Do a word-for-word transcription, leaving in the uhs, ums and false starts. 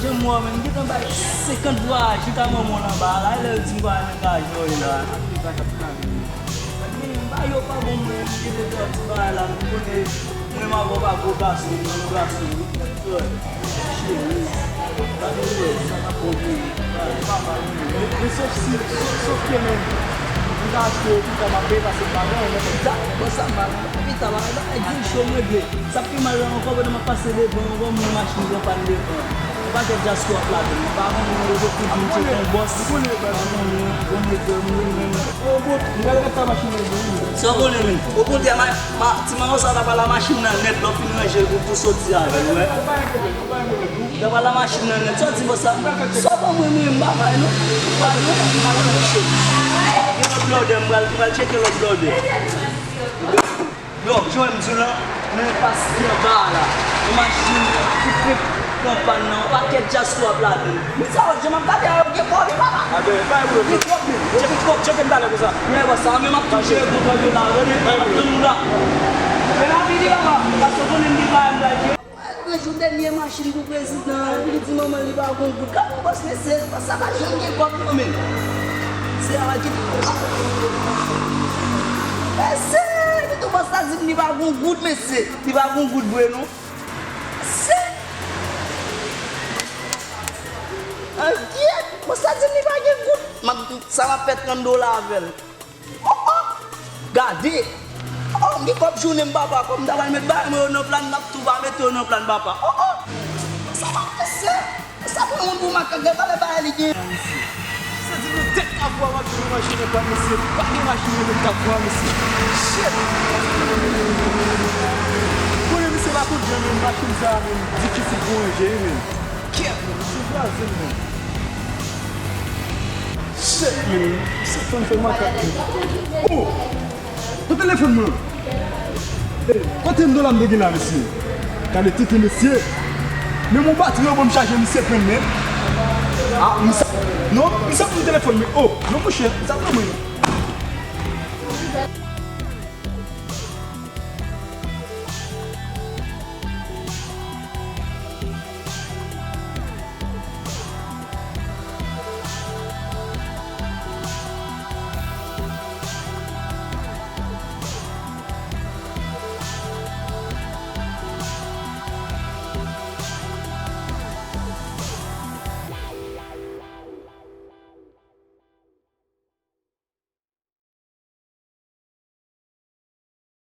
Jan mwen menm, gentan bay senkant vwayaj, chita manman w nan ba la, lè yo di m pa renmen gason yo la. Men ba yo pa bon mwen, m gentan fè ti bagay la, m konnen mwen m avè w pa gwo gason, m gwo gason wi. Cheri, gade w wè, sa k ap bon pou ou. Men, men sof si, sof, sof ke men, m ka achte yo pita, m ap peye paske m pa gen anyen nan men m. Sa, bon, sa mal. Pita, bagay, bagay di cho m regle. Sa k pi mal la ankò, pandan m ap pase devan, yon granmoun machin pran pann devan. Yon pakèt dyaspora ap ladann. M pa konnen, yo te di m se yon bòs. Yon nèg, yon nèg, yon nèg. Sa w konnen, men. Okontrè, ma, ma, ti manman sa ta pral a machin nan nèt, lè w fin ranje l pou, pou soti avè l, ou wè. Ta pral a machin nan nèt, sa w di bòs la? Sa w ban mwen, men, m pa bay, non. M pa bay, non. M pa bay, non. Gen lòt blòdè, m pral, m pral tcheke lòt blòdè. Yo, jan m di w lan, men pas ki anba a la. Yon machin ki fenk pran pann nan, yon pakèt dyaspora ap ladann. Men sa w jan m ap gade a, yo gen kò wi, papa. Yo gen twòp, men. Yo gen twòp. Tcheke m talè konsa. Men bòs sa, men m ap tou jere kontwòl yo la, tande? M ap tann ou la. Men m ap vini, papa. Paske w konnen m gen bagay m pral jere. Malgre jou dènye machin pou prezidan an, li di manman li pa gon goud. Gade yon bòs, mesye, bòs sa pa janm gen kòb non, men. Se a ki... Mesye, li di bòs la di m li pa gon goud, mesye. Li pa gon goud vre non. Mesye. An gyèt, bòs la di m li pa gen goud. M ap, sa m ap fè trant dola avè l. Oh, oh! Gade! Oh, m gen kòb jounen m, papa. Kòm m ta pral met bagay mwen yo nan plan, m ap tou pa mete yo nan plan, papa. Oh, oh! Sa pa fè sens. Sa pran moun pou makak, gade valè bagay li gen. Santi nou tèt kafou a, m ap jwenn machin nan pa misye. Pa gen machin nan tèt kafou a, misye. Shit! Konnen misye pa konn jan, men machin sa a, men difisil pou ranje, wi, men. Kèt, men, misye kraze m, men. Shit, man. Misye fè m fè makak, man. Oh! Nan telefòn mwen. Hey, kote m dola m te gen la, mesye? Gade tete, mesye. Men mon batri yo ban m chaje, misye pran, men. Ah, misye. Non, misye pran telefòn, men. Oh, non, monchè, sa pran mwen.